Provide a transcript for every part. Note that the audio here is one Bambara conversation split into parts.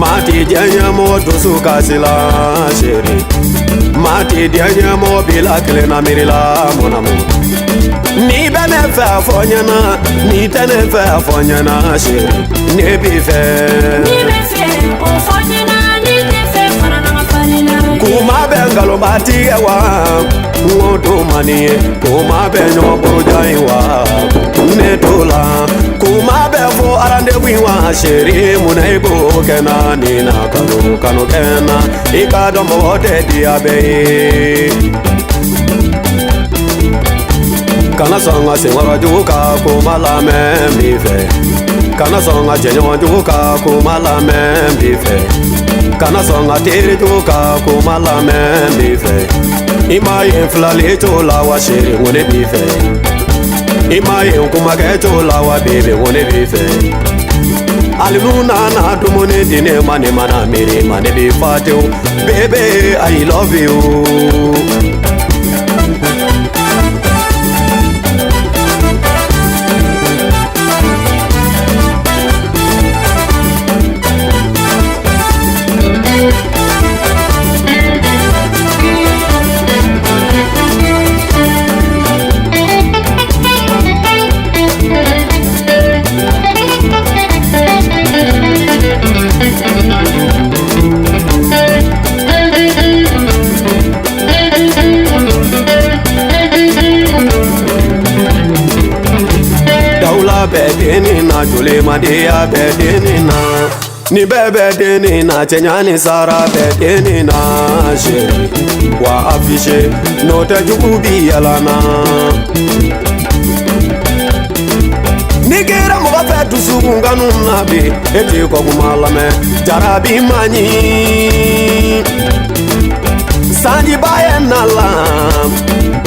Mati diɲɛ mɔgɔ dusu kasi la chérie. Mati diɲɛ mɔgɔ bila kelen na miiri la mon amour. N'i bɛ ne fɛ a fɔ n ɲɛna, n'i tɛ ne fɛ a fɔ n ɲɛna chérie. Ne b'i fɛ. N'i bɛ fɛ o fɔ n ɲɛna, n'i tɛ fɛ fana na ka falen la. Kuma bɛ nkalonba tigɛ wa, n ko to man di ye. Kuma bɛ ɲɔgɔn buruja in wa, ne t'o la. Kuma bɛ fɔ rendez-vous in wa, chérie mun na i b'o kɛ n na nin na kanu kanu kɛ n na. I k'a dɔn mɔgɔ tɛ diya bɛɛ ye. Kana sɔn ka senkɔrɔ jugu ka kuma lamɛn n b'i fɛ. Kana sɔn ka jɛɲɔgɔn jugu ka kuma lamɛn n b'i fɛ. Kana sɔn ka teri jugu ka kuma lamɛn n b'i fɛ. I m'a ye n filalen t'o la wa chérie n ko ne b'i fɛ. I m'a ye n kumakɛ t'o la wa bébé n ko ne b'i fɛ. Hali n'u nana dumuni di ne ma ne mana miiri ma ne b'i fa tewu. Bébé I love you. Dawula bɛ dennin na, jolimadenya bɛ dennin na. Ni bɛɛ bɛ dennin na, cɛɲa ni sara bɛ dennin na chérie. Wa affiché n'o tɛ jugu bi yɛlɛ n na. N'i kɛra mɔgɔ fɛ dusukun kanu na bi, e t'i kɔ kuma lamɛn, jarabi man ɲi. Sanjiba ye na la,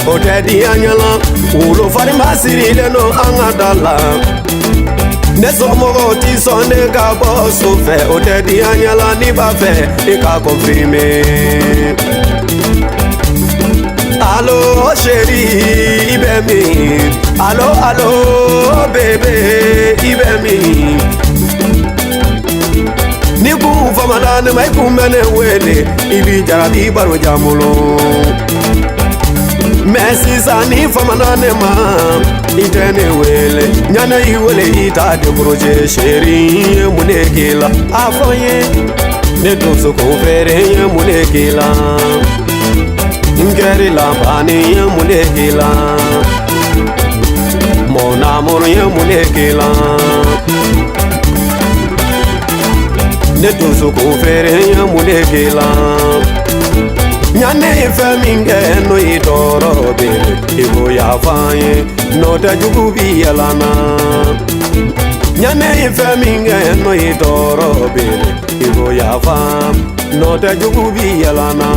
o tɛ diya ɲɛ la. Wolo farima sirilen don an ka da la. Ne somɔgɔw ti sɔn ne ka bɔ so fɛ, o tɛ diya ɲɛ la. N'i b'a fɛ i ka confirmer. Allo chérie, i bɛ min? Allo allo bébé, i bɛ min? Ni kun famana ne ma, i kun bɛ ne wele, i b'i jarabi baro jan bolo. Mais sisan ni famana ne ma, i tɛ ne wele. Ɲanɛ i wele i t'a décrocher chérie ye mun de k'i la? A fɔ n ye. Ne dusukun feere ye mun de k'i la? N kɛr'i la banni ye mun de k'i la? Mon amour ye mun de k'i la? Ne dusukun feere ye mun de k'i la? Ɲanɛ ye fɛn min kɛ n'o y'i tɔɔrɔ bébé, i ko yafa n ye, n'o tɛ jugu bi yɛlɛ n na. Ɲanɛ ye fɛn min kɛ n'o y'i tɔɔrɔ bébé, i ko yafa, n'o tɛ jugu bi yɛlɛ n na.